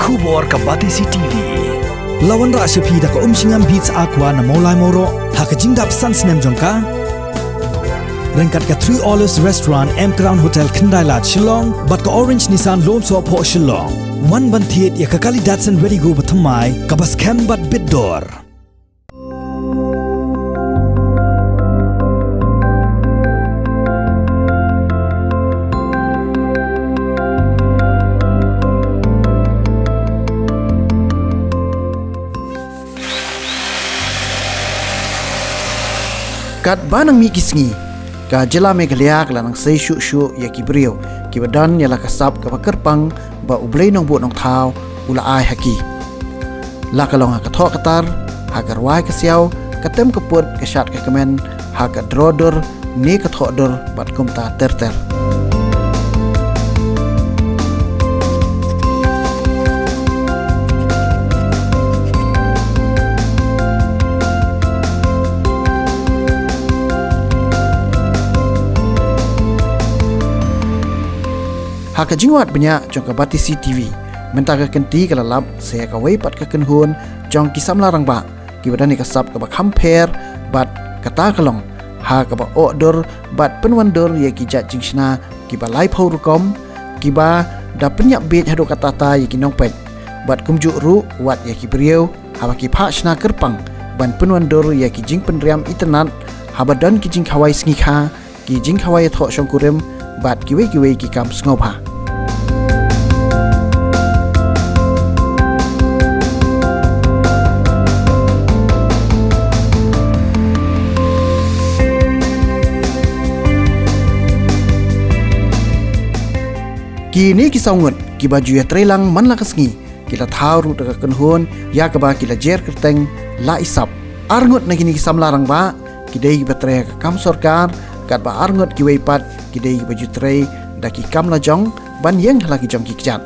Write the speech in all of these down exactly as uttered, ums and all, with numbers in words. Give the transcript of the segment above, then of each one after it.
Khubor ka Batesi T V. La wanrah sha phi da ka Umshngam Beats Aqua na Mawlai Mawroh ha ka jingdap san snem jong ka. Ryngkat ka Three Olives Restaurant, M Crown Hotel, Khyndai Lad, Shillong, bad ka Orange Nissan Lumsohphoh, Shillong. Wan ban thied ïa ka kali Datsun Redi-GO bathymmai kaba skhem bad bit dor. Katba nang mih ki sngi, ka jylla Meghalaya ka la nang sei shuh shuh ïa ki briew kiba don ïa la ka sap kaba kyrpang ba U Blei Nongbuh Nongthaw u la ai ha ki. La ka long ha ka thoh ka tar, ha ka rwai ka siaw, ka tem ka put, ka shad ka kmen, ha ka draw dur ne ka thoh dur bad kumta ter ter. Ha ka jingwad bniah jong ka Batesi T V, mynta ka kynti ka la lap sa ïa kawei pat ka kynhun jong ki samla rangbah kiba don ïa ka sap kaba kham pher, bad kata ka long ha kaba oh dur bad pynwandur ïa ki jait jingshna kiba laiphew rukom, kiba da pynïap bieit haduh katta katta ïa ki nongpeit, bad kumjuh ruh wat ïa ki briew haba ki phah shna kyrpang ban pynwandur ïa ki jingpynriam itynnad haba don ki jingkhawai sngi kha, ki jingkhawai ïathoh shongkurim, bad kiwei kiwei ki kam sngewbha. Kine ki saw ngut kiba ju ïatreilang man la ka sngi, ki la thaw ruh da ka kynhun ïa kaba ki la jer kyrteng La Isap. Ar ngut na kine ki samla rangbah ki dei kiba trei ha ka kam sorkar, katba ar ngut kiwei pat ki dei kiba ju trei da ki kam lajong ban ïeng ha la ki jong ki kjat.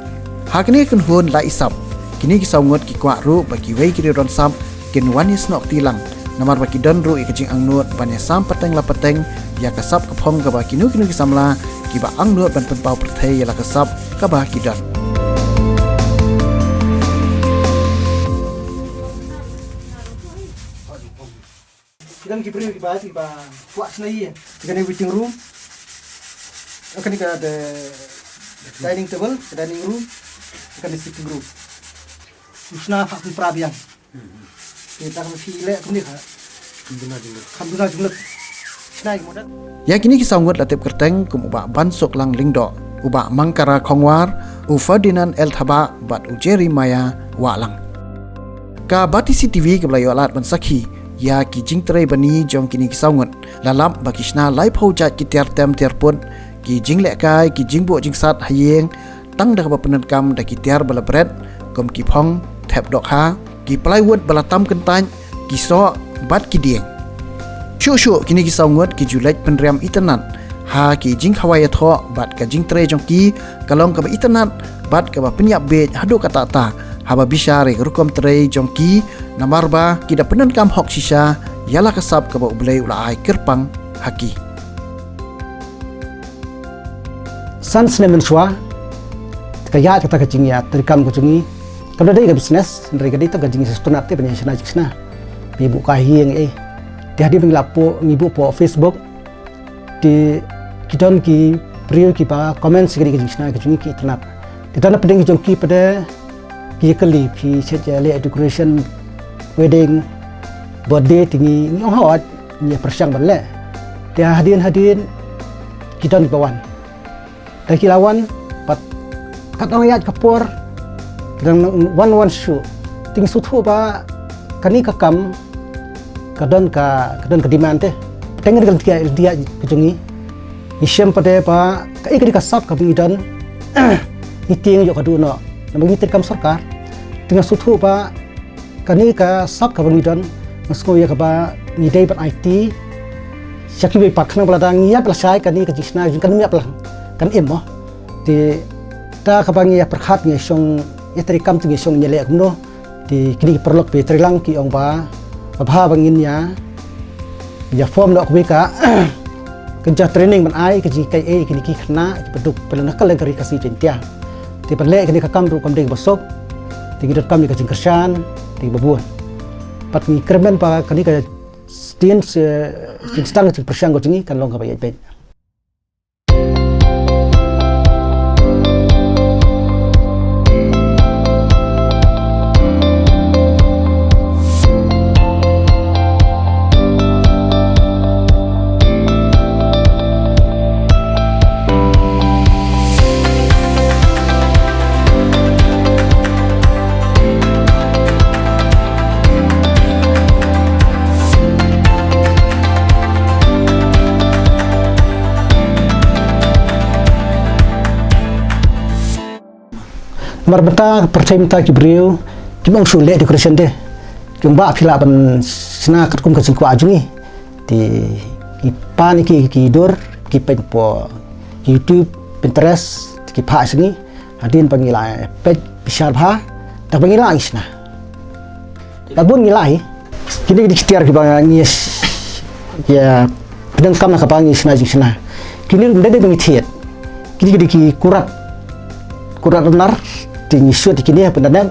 Ha kane ka kynhun La Isap, kine ki saw ngut ki kwah ruh ba kiwei ki riewdon sap kin wan ïasnoh kti lang, namar ba ki don ruh ïa ka jingangnud ban ïasam pateng la pateng ïa ka sap ka phong kaba kino kino ki samla kiba angnud ban pynpaw pyrthei ïa la ka sap kaba ki don. Ki don ki briew kiba, kiba kwah shna ïa kane waiting room. Kane ka dining table, ka dining room, kane sitting room. Shna phah pynpra biang. Te ta ka shi leh kumne ka. Kham duna jingleh. Kham duna jingleh. Shna ïa ki model. Ïa kine ki saw ngut la tip kyrteng kum u Bah Bansuklang Lyngdoh, u Bah Mangkara Khongwar, u Ferdinand L Thabah bad u Jeremiah Wahlang. Ka Batesi T V kaba la ïoh lad ban sakhi ïa ki jingtrei bani jong kine ki saw ngut, la lap ba ki shna laiphew jait ki tiar tem tiar put, ki jinglehkai, ki jingbuh jingsat ha ïing, tang da kaba pyndonkam da ki tiar ba la bret, kum ki phong, thep dohkha, ki plywood ba la tam kyntait, ki soh, bad ki dieng. Shuh shuh kine ki saw ngut ki ju leit pynriam itynnad ha ki jingkhawai ïathoh, bad ka jingtrei jong ki ka long kaba itynnad bad kaba pynïap bieit haduh katta katta haba bishar ïa ka rukom trei jong ki, namar ba ki da pyndonkam hok shisha ïa la ka sap kaba U Blei u la ai kyrpang ha ki. San snem mynshuwa, ka ïaid kata ka jingïatreikam ka jong ngi kam da dei ka business, hynrei ka dei tang ka jingïasngewtynnat te ban ïa shna jingshna. Ngi buh ka ïing eh. Te hadien ba ngi la buh, ngi buh hapoh Facebook, te ki don ki briew kiba comment ïa ka dei ka jingshna ka jong ngi, ki itynnat. Te don na pdeng ki jong ki pat de ki ïakylli, phi shet ïaleh decoration, wedding, birthday, te ngi, ngi ong hooid, ngi ïa pyrshang ban leh. Te hadien hadien ki don kiba wan. Te ki la wan pat, katba ngi ïaid ka por, ki dang wan wan shuh. Te ngi sngewthuh ba kane ka kam ka don ka, ka don ka demand te. Te ngi, ka lynti ïaid, lynti ïaid ka jong ngi, ngi shem pat de ba kaei ka dei ka sap kaba ngi don, ngi tieng ïoh ka duh noh, namar ngi treikam sorkar. Te nga sngewthuh ba kane ka sap kaba ngi don, nga sngew ïa kaba ngi dei ban aiti sha kiwei pat, khnang ba lada ngi ïap lashai, kane ka jingshna jong ngi kan ym ïap lang, kan im mo. Te da kaba ngi ïa pyrkhat, ngi shong ïatreikam, te ngi shong ïaleh kumno. Te kine ki paralok ba ïatreilang ki ong ba, ba bha ba ngin ïa, ïa form noh kawei ka, ka jingtraining ban ai ka jinghikai ïa kine ki khynnah kiba duk, ba la na kylleng ka ri Khasi Jaiñtia. Te ban leh kane ka kam ruh kam dei kaba suk. Ïa ki donkam ïa ka jingkyrshan, ïa ki babun. Bad ngi kyrmen ba kane ka jing, eh, jingstad jingpyrshang ka jong ngi kan long kaba ïaid beit. Namar mynta pyrthei mynta ki briew kim ong shu leh decoration te. Ki ong ba phi lah ban shna katkum ka jingkwah jong ngi. Te ki pan ïa ki, ki dur, ki peit hapoh YouTube, Pinterest, te ki phah sha ngi. Hadien ba ngi la peit bishar bha, te ba ngi la ngi shna. Ba bun ngi la hi. Kine ki dei ki tiar kiba ngi ïa pyndonkam na kaba ngi shna jingshna. Kine ym dei ba ngi thied. Kine ki dei ki kurat. Kurat nar, te ngi shut ïa kine ha pyndanep,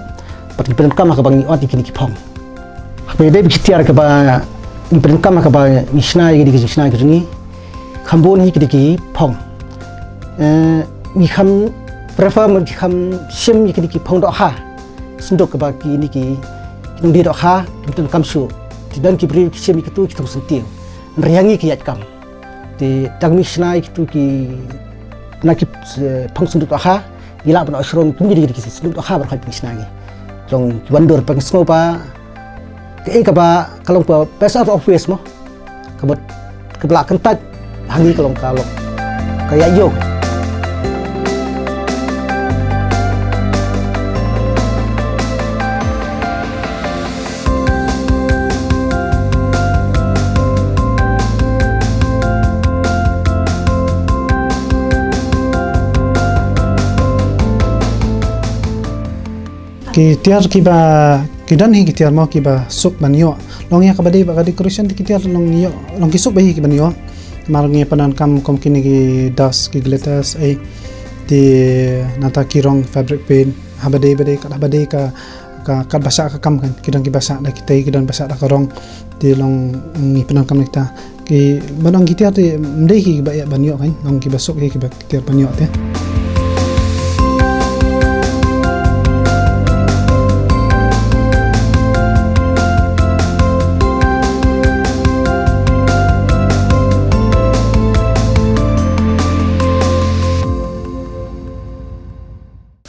bad ngi pyndonkam ha kaba ngi ot ïa kine ki phong. Haba ïadei bad ki tiar kiba ngi pyndonkam ha kaba ngi shna ïa kine ki jingshna ki jong ngi, kham bun hi ki dei ki phong. Eh, ngi kham prefer, ngi kham shim ïa kine ki phong dohkha. Synduk kaba kine ki, ki nongdie dohkha kim pyndonkam shuh. Te don ki briew ki shim ïa kitu ki thong syntiew. Hynrei ïa ngi ki ïaid kam. Te tang ngi shna ïa kitu ki, na ki, eh, phong synduk dohkha, ngi lah ban ot shrong kum ki dei ki synduk dohkha baroh ba ngi shna ngi. Long ki wan dur ba ngi sngew ba kaei kaba ka long ka best out of waste mo. Ka mut kaba la kyntait ha ngi ka long, ka long ka ïa ïoh. Ki tiar kiba, ki don hi ki tiar mo kiba suk ban ïoh. Long ïa kaba dei bad ka decoration te ki tiar long ïoh, long ki suk bha hi ki ban ïoh. Namar ngi pyndonkam kum kine ki dust, ki glitters, eh, te nangta ki rong fabric paint. Haba dei, ba dei, kat haba dei ka, ka, kat ba shah ka kam kan. Ki don kiba shah da ki tei, ki don ba shah da ka rong. Te long ngi pyndonkam ïa kita. Ki, ban ong ki tiar te ym dei hi kiba ïa ban ïoh kan. Long kiba suk hi kiba tiar ban ïoh te.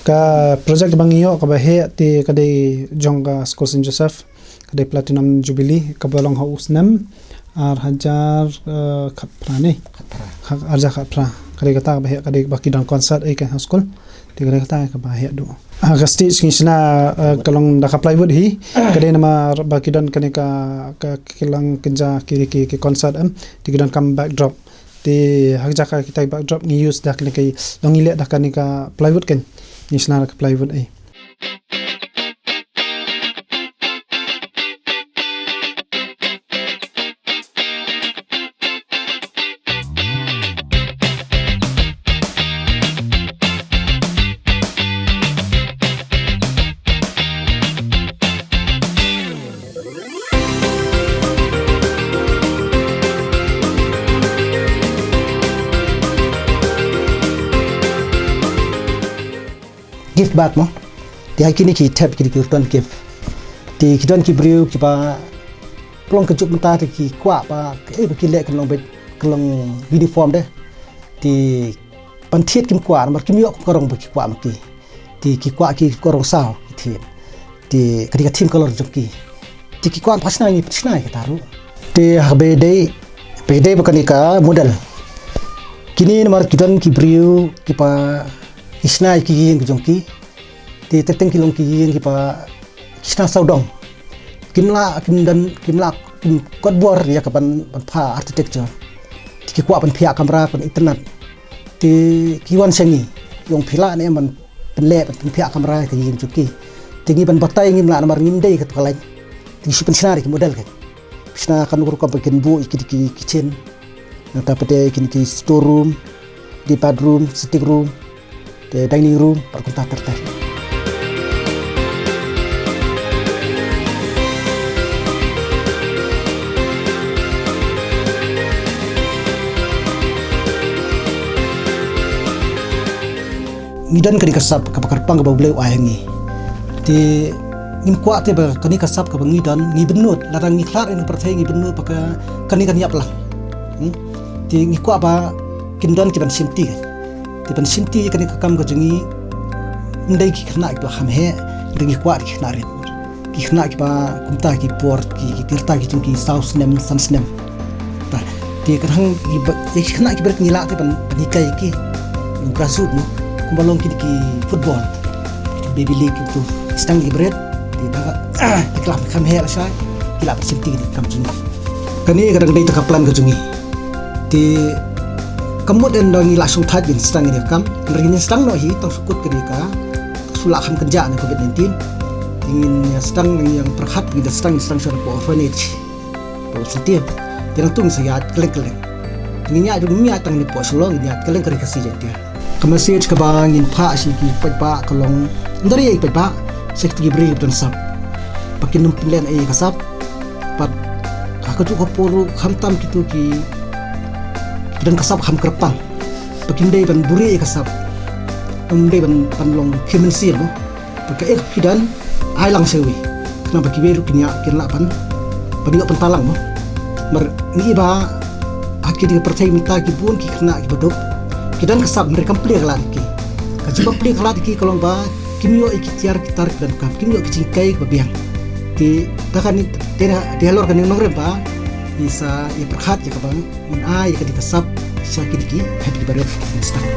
Ka project ba ngi ïoh kaba heh te ka dei jong ka skul Saint Joseph, ka dei Platinum Jubilee kaba long ha u snem ar hajar, eh, khatphra ne? Khatphra. Ha, ar hajar khatphra. Ka dei kata kaba heh, ka dei ba ki don concert ei ka ha skul. Te ka dei kata kaba heh duh. Ah, ka stage ngi shna, eh, ka long da ka plywood hi. Ka dei namar ba ki don kane ka, ka kilang kynja ki, ki, ki concert em. Te ki donkam backdrop. Te ha ka jaka kita ki backdrop ngi use da kane ka, long ngi leh da kane ka plywood kan. Ngi shna da ka plywood ei. Gift bag mo. Te ha kine ki thep kine ki return gift. Te ki don ki briew kiba pynlong ka juk mynta te ki kwah ba kaei ba ki leh kan long beit, kan long uniform de. Te ban thied kim kwah namar kim ïoh kum ka rong ba ki kwah ma ki. Te ki kwah ki ka rong saw ki thied. Te ka dei ka theme color jong ki. Te ki kwah ba shna ngi shna ïa kata ruh. Te haba dei, haba dei ba kane ka model. Kine namar ki don ki briew kiba ki shna ïa ki ïing ki jong ki. Te teng teng ki long ki ïing kiba ki shna sawdong. Kim lah, kim don, kim lah, kim kot bor ïa ka ban, ban pha architecture. Te ki kwah ban phiah kamra, ban itynnad. Te ki wan sha ngi, ong phi lah ne em ban pynleh, ban pynphiah kamra ïa ka ïing jong ki. Te ngi ban batai ngim lah namar ngim dei kato ka lain. Te ngi shu pynshna da ki model ka. Pynshna kano ka rukom ba kin buh ïa ki, ki kitchen. Nangta pat de kin ki store room, de bedroom, sitting room. Te dining room, bad kumta ter ter. ngi don kane ka sap kaba kyrpang kaba U Blei u ai ha ngi. Te ngim kwah te ba kane ka sap kaba ngi don ngi bynnud, lada ngi khlad ïa ka pyrthei ngi bynnud ba ka kane kan ïap lang. Hmm? Te ngi kwah ba kin don ki ban shimti. Te ban shimti kane ka kam ka jong ngi, ym dei ki khynnah kiba kham heh, ngi kwah ki khynnah rit. Ki khynnah kiba kumta ki por ki, ki tir ta ki jong ki saw snem san snem. Ta, te ka dang ki ba, ki khynnah kiba rit ngi lah te ban, ban hikai ki. Grassroot mo. Kumba long ki, ki football. Baby league tu. Sdang kiba rit. Te da ka, ki lah kham heh lashai. Ki lah shimti ki kam jong ngi. Kane ka dang dei ta ka plan ka jong ngi. Te ka mut ynda ngi la shongthait ngin sdang ïa ka kam. Ngin sdang noh hi tang shu kut ka dei ka, shu la kham kynjah na covid nineteen. Te ngin ïa sdang, ngin ïa pyrkhat, ngin sdang, ngin sdang sha ka orphanage. Ba u sentier. Te nangtu ngin sa ïaid kylleng kylleng. Ngin ïaid ruh ngin ïaid tang ne poh Shillong, ngin ïaid kylleng ka ri Khasi Jaiñtia. Ka message kaba ngin phah sha ki paidbah ka long, ym dei ïa ki paidbah, sha kito ki briew kiba don sap. Ba kin ym pynlehnohei ïa ka sap. Bad ha kajuh ka por ruh khamtam kito ki, kiba don ka sap kham kyrpang. Ba kim dei ban buhrieh ïa ka sap. Ym dei ban, ban long phi mynsiem mo. Ba kaei kaba phi don, ai lang sha iwei. Khnang ba kiwei ruh kin ïa, kin lah ban, ban ïoh pynpaw lang mo. Namar ngi i ba ha kine ki pyrthei mynta ki bun ki khynnah kiba duk. Ki don ka sap hynrei kam plie ka lad ïa ki. Ka jingbym plie ka lad ïa ki ka long ba kim ïoh ïa ki tiar ki tar kiba donkam, kim ïoh ki jinghikai kiba biang. Te da kane, te da, te halor kane ka nongrim ba ngi sa ïa pyrkhat ïa kaba ngin ai ïa kane ka sap sha kine ki, ha kine ki barit, ngin sdang.